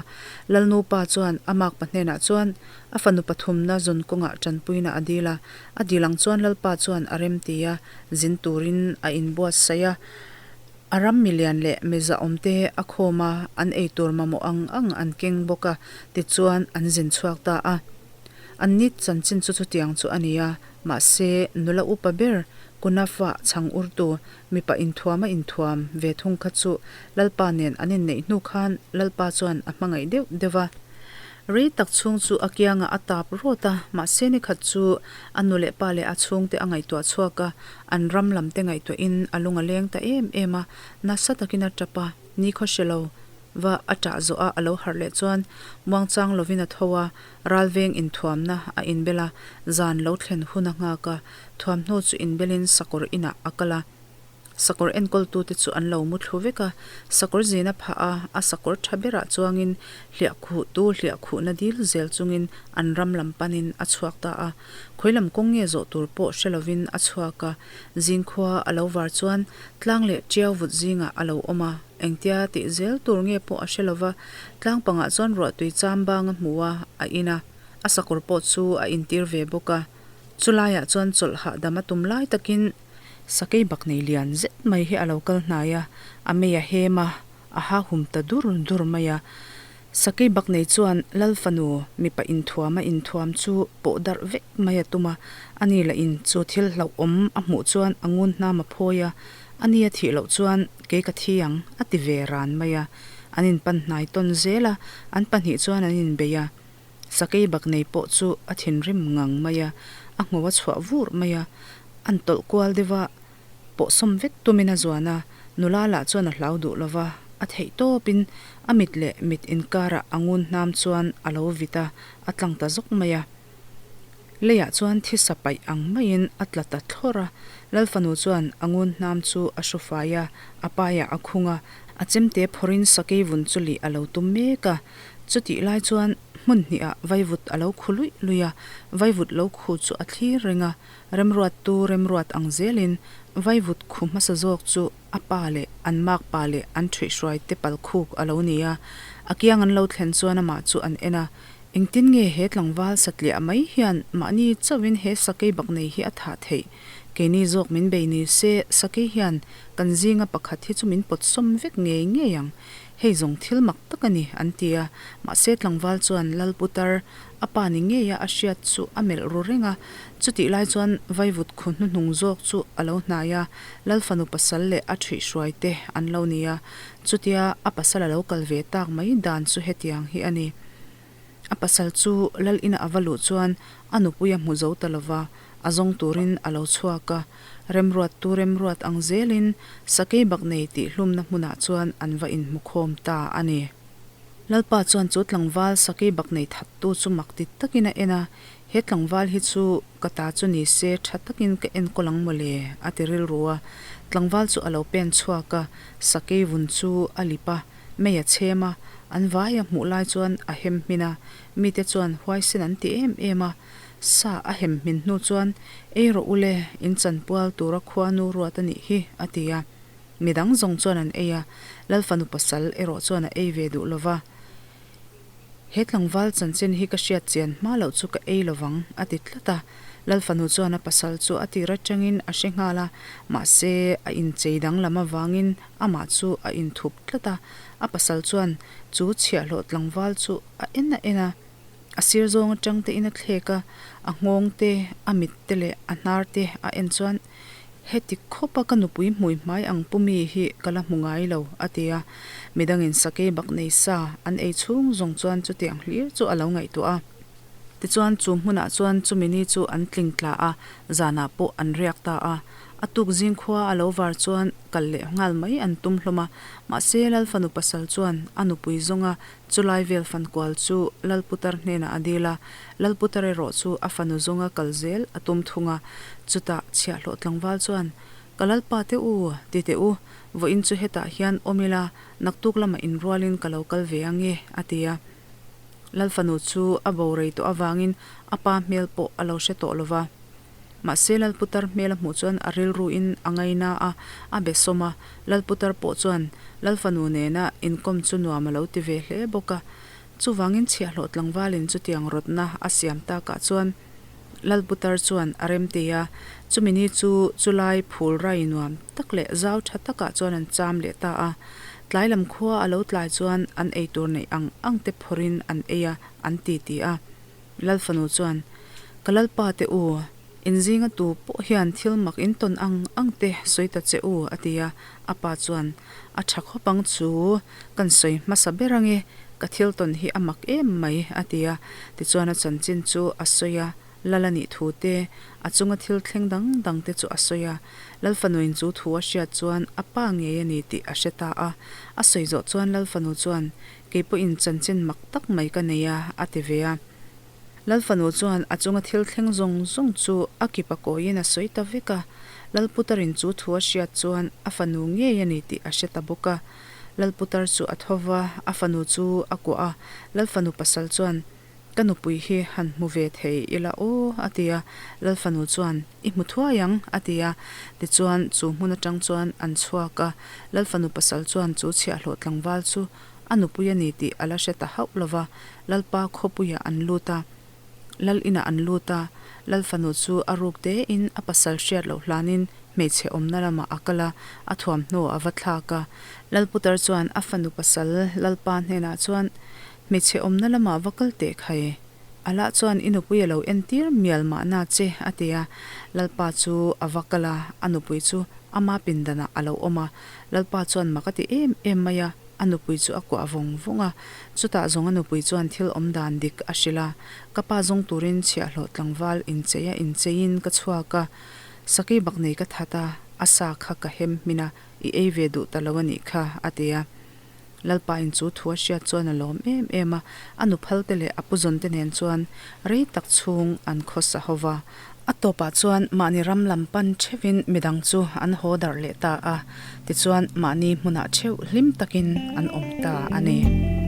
Lalnupa chuan a makpa hnenah chuan a fanu pathumna zawn kawngah tanpuina a dil a. A dil ang chuan Lalpa chuan a rem ti a, zin turin a inbuatsaih a. A ram milian leh mizaawmte a khawm a, an eitur mamawh ang ang an keng bawk a, tichuan an zin chhuak ta a. An ni chanchin chu chutiang chu a ni a, mahse nula upa ber Kunafa chhang urtu mipa inthuama inthuam ve thung kha chu Lalpa nen an inneih hnu khan Lalpa chuan a hmangaih deuh deuh a. Rei tak chhung chu a kiangah a tap rawt a, mahse nikhat chu a nu leh pa leh a chhungte a ngaihtuah chhuak a, an ram lam te ngaihtuahin a lung a leng ta em em a, nasa takin a tap a, nikhaw hre lo. Va a ṭah zawh a, a lo harh leh chuan muangchang lovin a tho a, ralveng inthuamna a inbel a, zan lo thlen hun a nghak a, thuamhnaw chu inbelin sakawr inah a kal a. Sakawr enkawltute chu an lo mu thlu vek a, sakawr zin a phah a, a sakawr tha berah chuangin hliah khuhtu hliah khuhna dil zel chungin an ram lam panin a chhuak ta a. Khawi lam kawng nge zawh tur pawh hre lovin a chhuak a, zingkhua a lo var chuan tlang leh tiau vut zingah a lo awm a, engtia tih zel tur nge pawh a hre lova, tlang pangah chuan ruahtui cham bang a hmu a, a in a, a sakawr pawh chu a intir ve bawk a. Chulaiah chuan chawlh hahdam a tum lai takin Sakei bak nei lian zet mai hi a lo kal hnai a, a mei a hem a, a ha hum ta dur dur mai a. Sakei bak nei chuan Lal fanu mipa inthuam a inthuam chu pawh darh vek mai a tum a, ani lah in chu thil hlauhawm a hmuh chuan a ngun hnam a phawi a, ani a thih loh chuan kei ka thi ang a ti ve ran mai a. An inpan hnai tawn zel a, an pahnih chuan an inbei a. Sakei bak nei pawh chu a thinrim ngang mai a, a ngho a chhuah vur mai a, an tawlh kual deuh a, pawhsawm vek tumin a zuan a, nula lah chuan a hlau duh lo va, a theih tawpin a mit leh mit inkarah a ngun hnam chuan a lo vit a, a tlang ta zawk mai a. Leiah chuan thisa paih ang maiin a tla ta thlawr a, Lalfanu chuan a ngun hnam chu a hru fai a, a paiah a khung a, a chemte phawrhin sakei vun chu lih a lo tum mek a. Chutih lai chuan hmun hnihah vaivut a lo khu luih luih a, vaivut lo khu chu a thlir reng a, remruattu remruat ang zelin vaivut khu hmasa zawk chu a pa leh an makpa leh an ṭhuihhruai te palkhuk a lo ni a, a kiang an lo thlen chuan amah chu an en a, engtin nge he tlangval satliah mai hian mahni chauhin he sakei bak nei hi a thah theih? Keini zawk min bei ni se, sakei hian kan zinga pakhat hi chu min pawtsawm vek ngei ngei ang. Hei zawng thil mak tak a ni, an ti a. Mahse tlangval chuan Lal Putar, a pa ni ngeia a hriat chu a melh ru reng a. Chutih lai chuan vaivut khu hnuhnung zawk chu a lo hnai a, Lal fanu pasal leh a ṭhuihhruai te an lo ni a. Chutia a pasal a lo kal ve tak mai dan chu hetiang hi a ni. A pasal chu Lal ina a va luh chuan a nupui a hmu zo ta lova, a zawng turin a lo chhuak a. Remruattu remruat ang zelin sakei bak nei tih hlumna hmunah chuan an va inhmukhawm ta a ni. Lalpa chuan chu tlangval sakei bak nei thattu chu mak ti takin a en a, He tlangval hi chu ka ta chu ni se tha takin ka enkawl ang mawle, a ti rilru a. Tlangval chu a lo pen chhuak a, sakei vun chu a lip a. Mei a chhem a, an vai a hmuh lai chuan a hem hmin a, mite chuan huaisen an ti em em a. Sa a hem hmin hnu chuan, Ei rawh u le, in chanpual tura khuanu ruat a nih hi, a ti a. Midang zawng chuan an ei a, Lalfanu pasal erawh chuan a ei ve duh lo va. He tlangval chanchin hi ka hriat chian hma loh chu ka ei lovang, a ti tlat a. Lal fanu chuan a pasal chu a tir atangin a hre nghal a, mahse a inchei danglam avangin amah chu a inthup tlat a. A pasal chuan chu chhiahhlawh tlangval chu a en a en a, a sir zawng atang te in a thlek a, a nghawng te, a mit te leh a hnar te a en chuan, Heti khawpa ka nupui hmui hmai ang pu mi hi ka la hmu ngai lo, a ti a. Midangin sakei bak nei sa an ei chhung zawng chuan chutiang hlir chu a lo ngaihtuah a. Tichuan chu hmunah chuan chumi ni chu an tling tla a, zanah pawh an riak ta a. A tuk zing khua a lo var chuan kal leh nghal mai an tum hlawm a. Mahse Lal fanu pasal chuan a nupui zawnga chulai vel fankual chu Lal Putar hnenah a dil a. Lal Putar erawh chu a fanu zawnga kal zel a tum thung a. Chutah chhiahhlawh tlangval chuan, Ka Lalpa te u, ti teh u, vawiin chu hetah hian awm ila, naktuk lamah inrualin ka lo kal ve ang e, a ti a. Lal fanu chu a bo rei tawh avangin a pa hmel pawh a lo hre tawh lo va. Mahse Lal Putar hmel a hmuh chuan a rilruin a ngaina a, a be sawm a. Lal Putar pawh chuan Lal fanu nena inkawm chu nuam a lo ti ve hle bawk a. Chuvangin chhiahhlawh tlangvalin chutiang rawtna a siam takah chuan Lal Putar chuan a remti a. Chumi ni chu chulai phul rai nuam tak leh zau tha takah chuan an cham leh ta a. Tlai lam khua a lo tlai chuan an eitur neih ang ang te phawrhin an ei a, an ti ti a. Lal fanu chuan, Ka Lalpa te u, in zinga tu pawh hian thil mak in tawn ang ang te sawi ta che u, a ti a. A pa chuan, A tha khawp ang chu, kan sawi hmasa ber ange, ka thil tawn hi a mak em mai, a ti a. Tichuan a chanchin chu a sawi a. Lal a nih thu te, a chunga thil thleng dang dang te chu a sawi a. Lal fanuin chu thu a hriat chuan a pa ngei a ni tih a hre ta a. A sawi zawh chuan Lal fanu chuan, Kei pawhin chanchin mak tak mai ka nei a, a ti ve a. Lal fanu chuan a chunga thil thleng zawng zawng chu a kip a kawiin a sawi ta vek a. Lal Putarin chu thu a hriat chuan a fanu ngei a ni tih a hre ta bawk a. Lal Putar chu a tho va, a fanu chu a kuah a. Lal fanu pasal chuan, Ka nupui hi han hmu ve thei ila aw, a ti a. Lal fanu chuan, I hmu thuai ang, a ti a. Tichuan, chu hmun atang chuan an chhuak a. Lal fanu pasal chuan chu chhiahhlawh tlangval chu a nupui a ni tih a la hre ta hauh lo va. Lalpa khawpuiah an lut a. Lal inah an lut a. Lal fanu chu a ruk tein a pasal hriat loh hlanin hmeichhe awmna lamah a kal a, a thuamhnaw a va thlak a. Lal putar chuan a fanu pasal Lalpa hnenah chuan, Hmeichhe awmna lamah va kal teh khai. Alah chuan i nupui a lo entir mial mahna che, a ti a. Lalpa chu a va kal a, a nupui chu ama pindanah a lo awm a. Lalpa chuan mak a ti em em mai a, a nupui chu a kuah vawng vawng a. Chutah zawng a nupui chuan thil awm dan dik a hrilh a, Ka pa zawng turin chhiahhlawh tlangval inchei a incheiin ka chhuak a, sakei bak nei ka that a, a sa kha ka hem hmin a, i ei ve duh ta lo a nih kha, a ti a. Lalpa in chu thu a hriat chuan a lawm em em a, a nuphal te leh a puzawn te nen chuan rei tak chhung an khawsa ho va. A tawpah chuan mahni ram lam pan theuhin midang chu an haw darh leh ta a, tichuan mahni hmunah theuh hlim takin an awm ta a ni.